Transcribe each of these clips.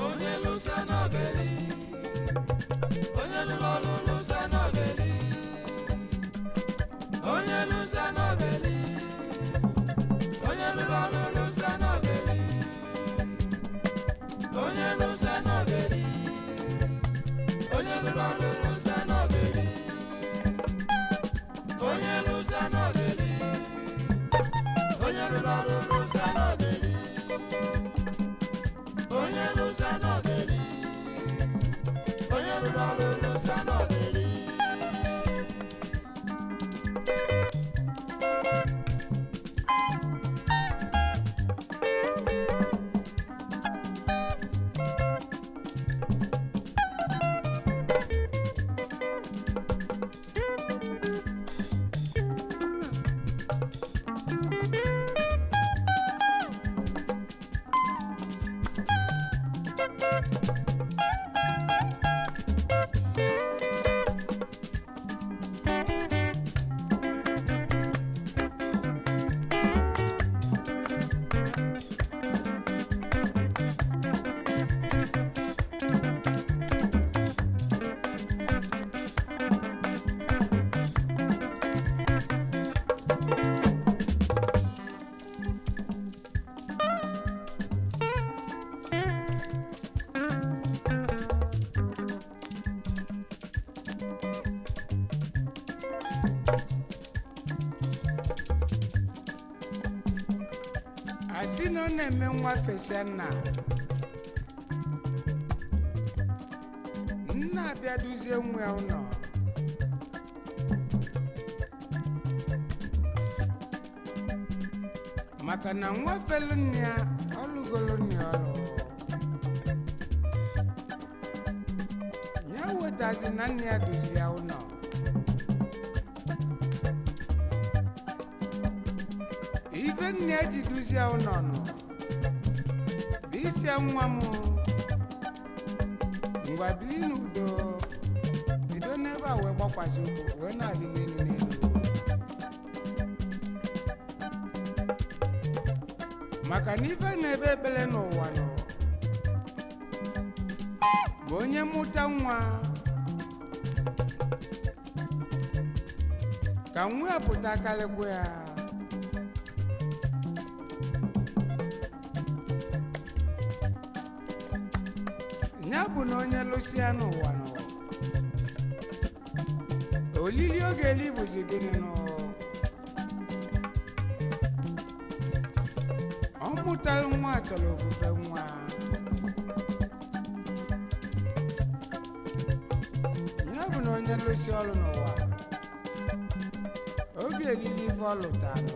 Onye lụsa n'ogeli, onye lụrụ ọrụ lụsa n'ogeli, onye lụsa n'ogeli, onye lụrụ ọrụ lụsa n'ogeli, onye lụsa n'ogeli, onye lụrụ ọrụ lụsa n'ogeli, onye lụsa n'ogeli, onye lụrụ ọrụ lụsa n'ogeli. Onye lụsa n'ogeli, onye rụrụ ọrụ lụsa n'ogeli. Asị na ọ na-eme nwa fesa nna, nna abịa duzie nwa ya ụlọ. Maka na nwa felu nne ya, ọlụgolo nne ya ọlụ ya, wetazi na nne ya duzi ya ụlọ. Ife nne ya ji duzie ụlọ nọ bụ isi nwa m, ngwa bili n'udo, bido n'ebe a wee gbakwasị ụkwụ wee na-alị n'elu n'elu, maka na ife na-ebe ekpele n'ụwa nọ bụ onye mụta nwa ka nwa ya pụta karịkwa ya. Ya bụ na onye lụsịa n'ụwa nọ, olili oge eli bụzi gịnị nụ? Ọ mụtara nwa chọrọ ofufe nwa ya bụ na onye lụsị ọrụ n'ụwa. Obi elili ife ọ lụtanụ.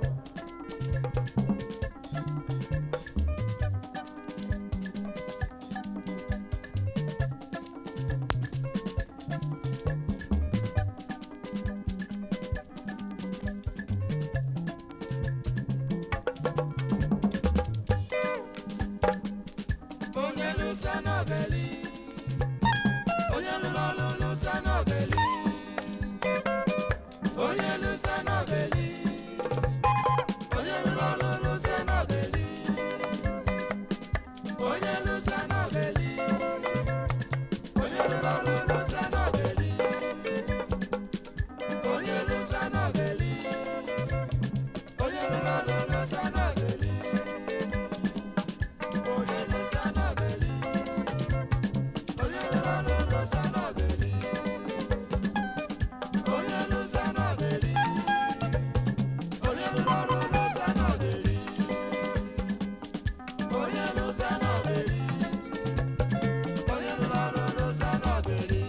Onye lụsa n'ogeli, onye lụrụ ọrụ lụsa n'ogeli, onye lụsa n'ogeli, onye lụrụ ọrụ lụsa n'ogeli, onye lụsa n'ogeli, onye lụrụ ọrụ lụsa n'ogeli, onye lụsa n'ogeli, onye lụrụ ọrụ lụsa n'ogeli. Onye lụsa n'ogeli, onye lụrụ ọrụ lụsa n'ogeli, onye lụsa n'ogeli, onye lụrụ ọrụ lụsa n'ogeli, onye lụsa n'ogeli, onye lụrụ ọrụ lụsa n'ogeli.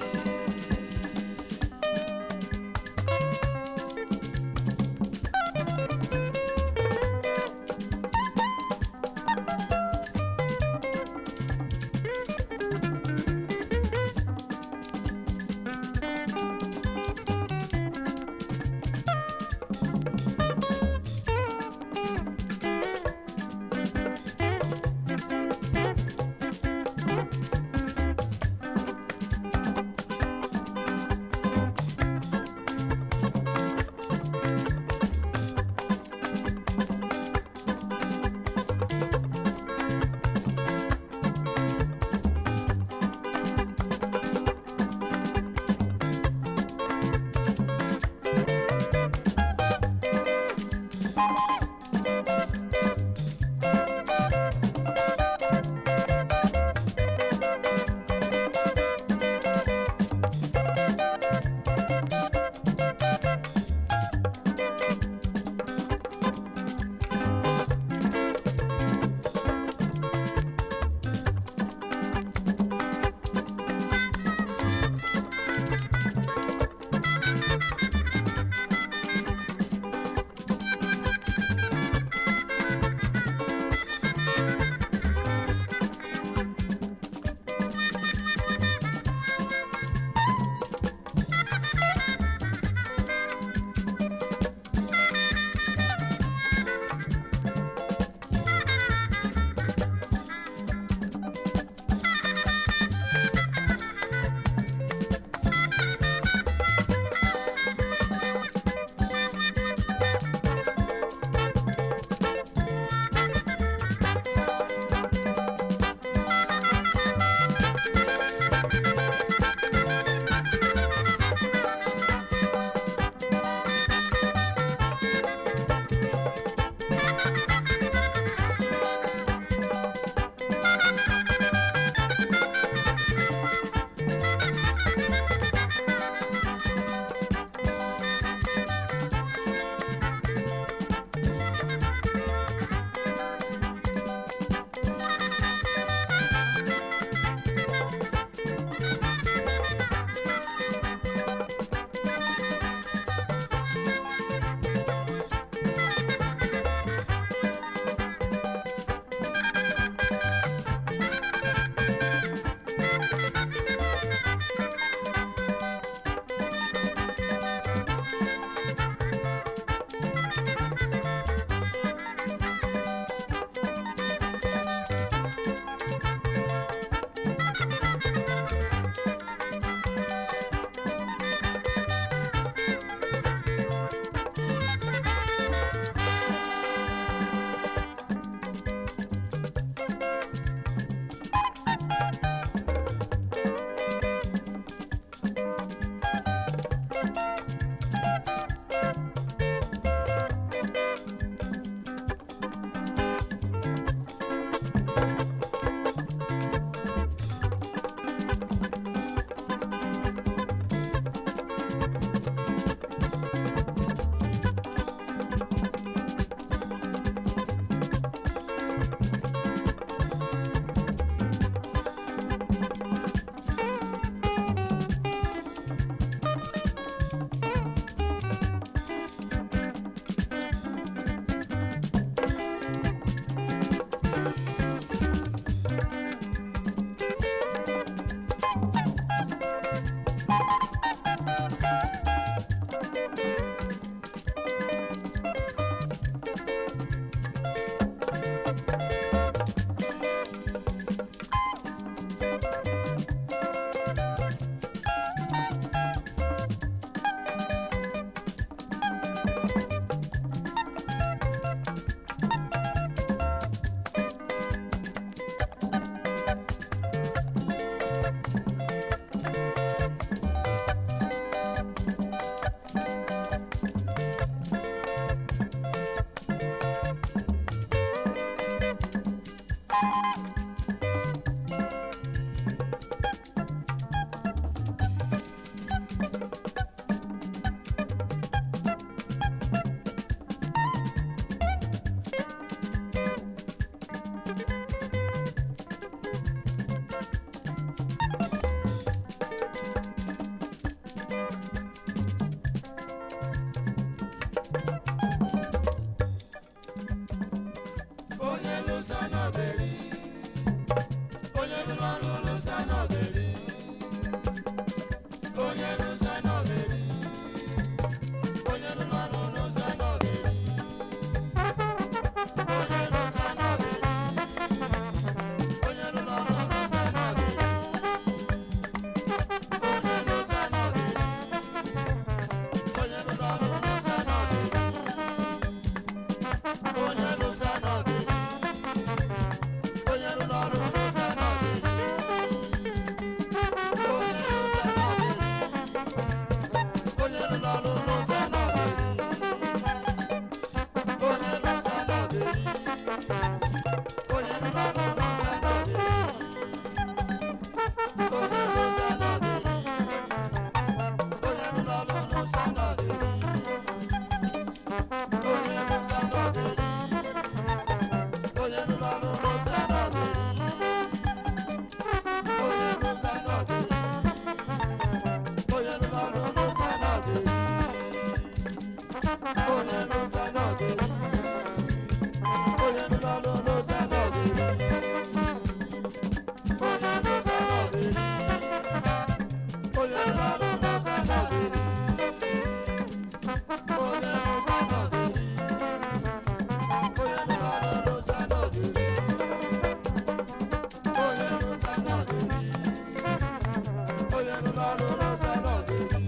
Onye lụrụ ọrụ lụsịa n'ọga-eri.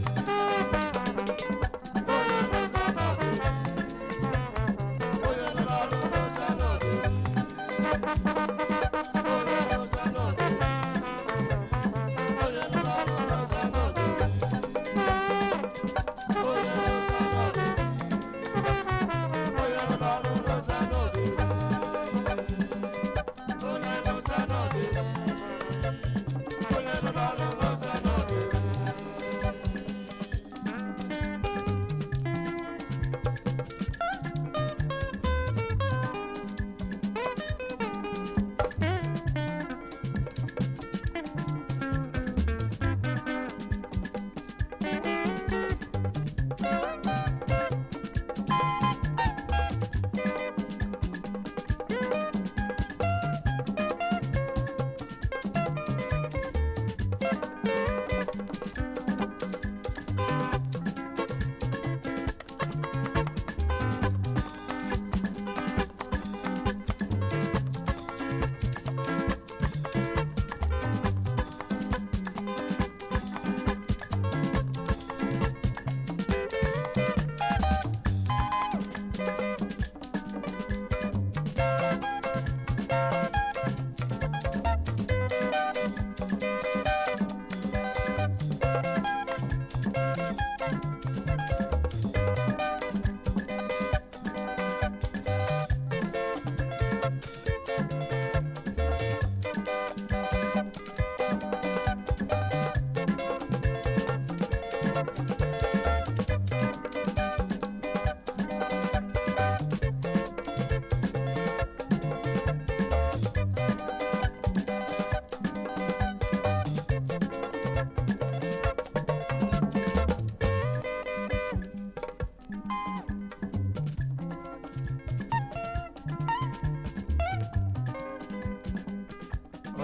Onye lụsịa n'ọga-eri. Onye lụrụ ọrụ lụsịa n'ọga-eri. Onye lụsịa n'ọga-eri. Onye lụrụ ọrụ lụsịa n'ọga-eri. Onye lụsịa n'ọga-eri. Onye lụrụ ọrụ lụsịa n'ọga-eri. Onye lụsịa n'ọga-eri. Onye lụrụ ọrụ lụsịa n'ọga-eri.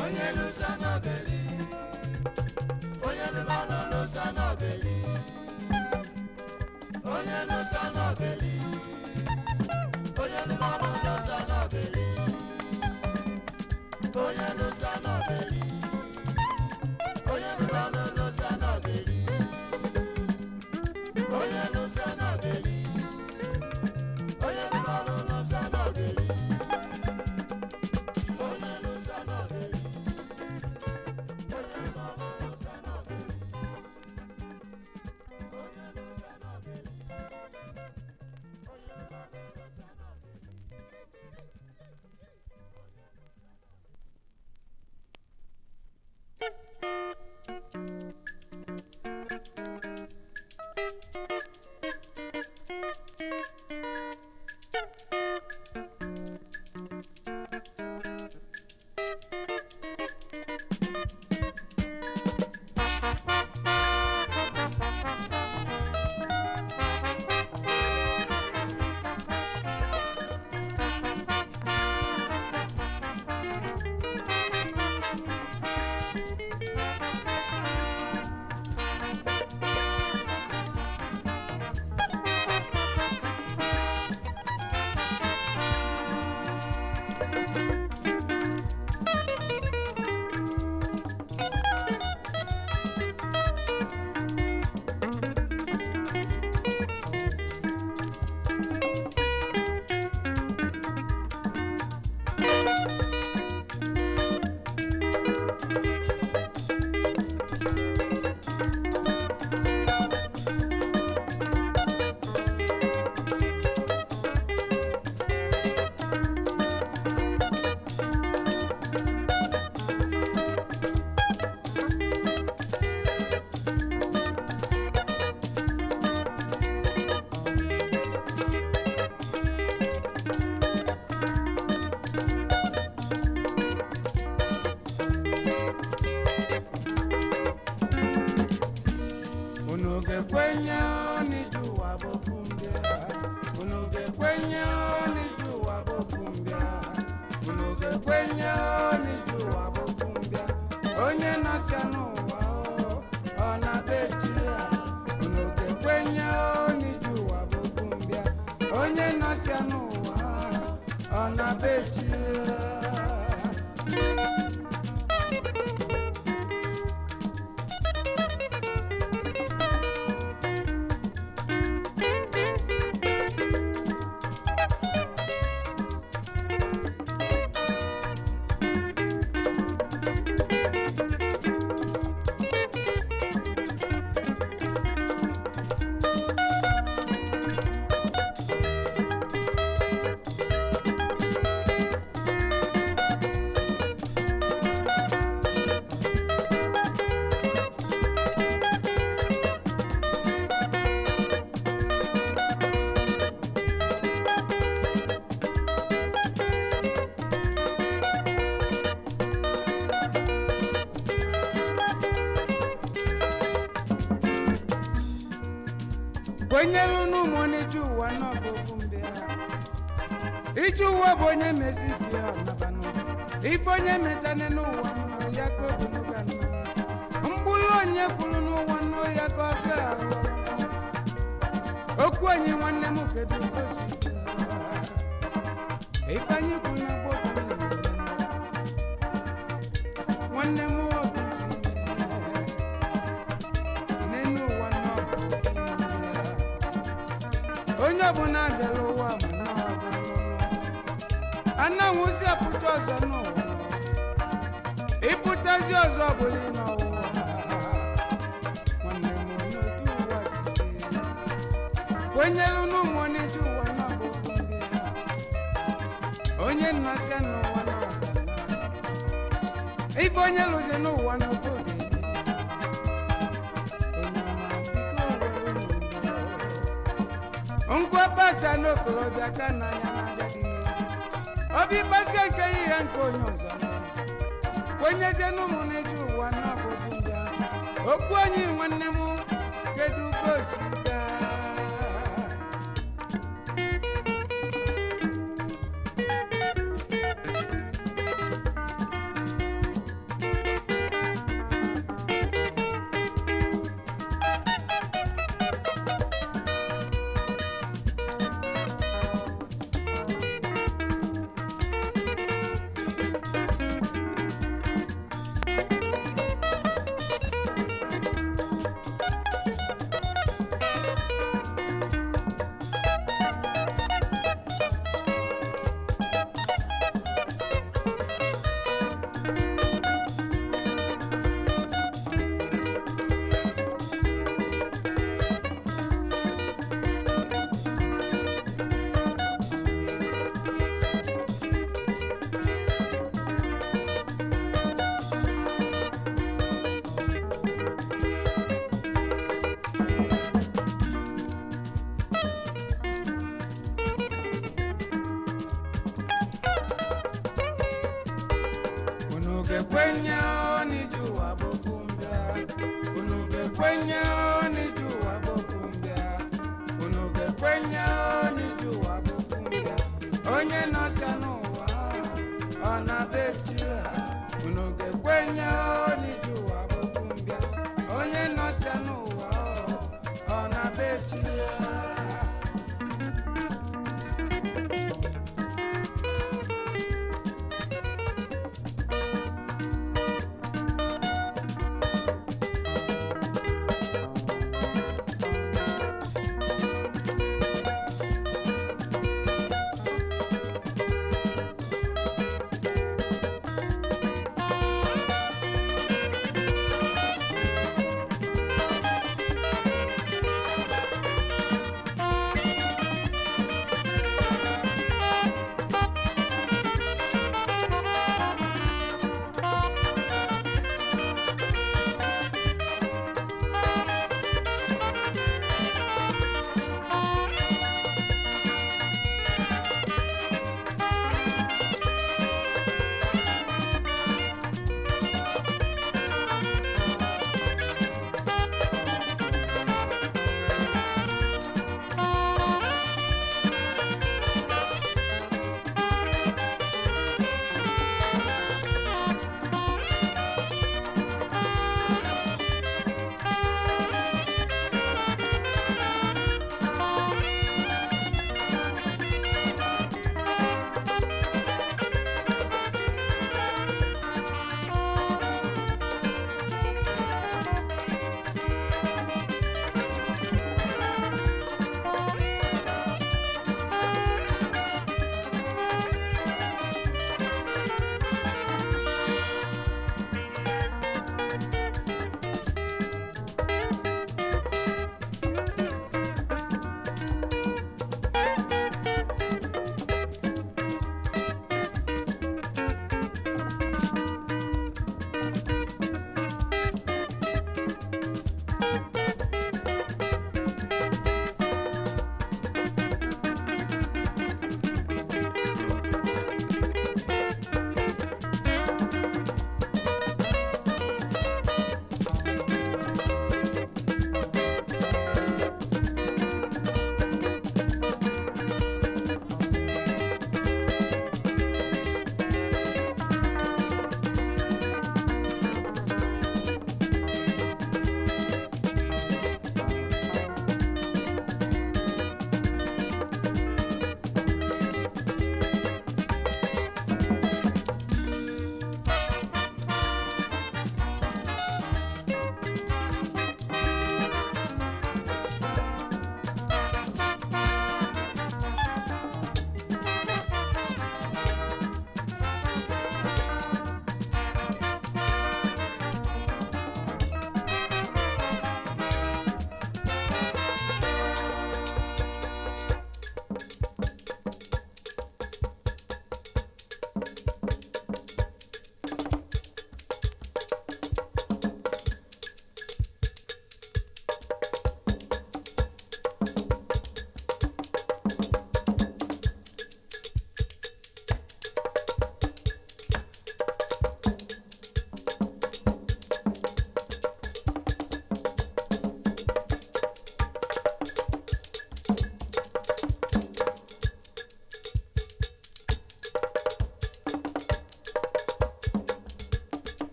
Onye lụsịa n'ọga-eri. Onye lụrụ ọrụ lụsịa n'ọga-eri. Onye lụsịa n'ọga-eri. Onye lụrụ ọrụ lụsịa n'ọga-eri. Onye lụsịa n'ọga-eri. Onye lụrụ ọrụ lụsịa n'ọga-eri. Onye lụsịa n'ọga-eri. Onye lụrụ ọrụ lụsịa n'ọga-eri. Onye lụsịa n'ọga-eri. Onye lụrụ ọrụ lụsịa n'ọga-eri. Onye lụsịa n'ọga-eri. Onye lụrụ ọrụ lụsịa n'ọga-eri. Unu ga-ekwenye n'ije ụwa bụ ofu mbịa? Unu ga-ekwenye n'ije ụwa bụ ofu mbịa? Unu ga-ekwenye n'ije ụwa bụ ofu mbịa? Onye na-asịa n'ụwa ọ na-abịa echi ya. Unu ga-ekwenye n'ije ụwa bụ ofu mbịa? Onye na-asịa n'ụwa ọ na-abịa echi ya. Kwenyelu n'ụmụ n'ije ụwa n'ọbụ okwu mbịa. Ije ụwa bụ onye mezi gị ọnabanụ. Ife onye mechane n'ụwa mma ya ka obu n'ụga nna. Mgbulu onye kwuru n'ụwa nọ ya ka ọ ga ahụ. Okwu onye nwanne m kedu ka o si gaa? Ife anyị kwuru na gboo ka anyị na-eme. Nwanne m obi si n'elu ụwa nọ bụ ofu mbịa. Onye ọbụla bịara ụwa ma nọ ananwụzi apụta ọzọ n'ụwa, ịpụtazi ọzọ bụla n'ụwa. Nwanne m, n'otu ụwa si dị, kwenyelu n'ụmụ n'ije ụwa nọ bụ ofu mbịa. Onye nnọsịa n'ụwa nọ ga na ife onye lụzi n'ụwa n'oge dị. Onye ọma, biko were n'udo. Nkwabata n'okorobịa ka n'anya n'agadi n'obi obi gbazie nke ya nke onye ọzọ kwenyezie n'ụmụ n'ije ụwa n'ọbụbụ ndị ahụ. Okwu onye nwanne m, kedu ka o si gaa? Unu ga-ekwenye n'ije ụwa bụ ofu mbịa? Unu ga-ekwenye n'ije ụwa bụ ofu mbịa? Unu ga-ekwenye n'ije ụwa bụ ofu mbịa? Onye nọsịa n'ụwa ọ na-abịa echi ya. Unu ga-ekwenye n'ije ụwa bụ ofu mbịa? Onye nọsịa n'ụwa ọ na-abịa echi ya.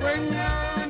Ga-ekwenye.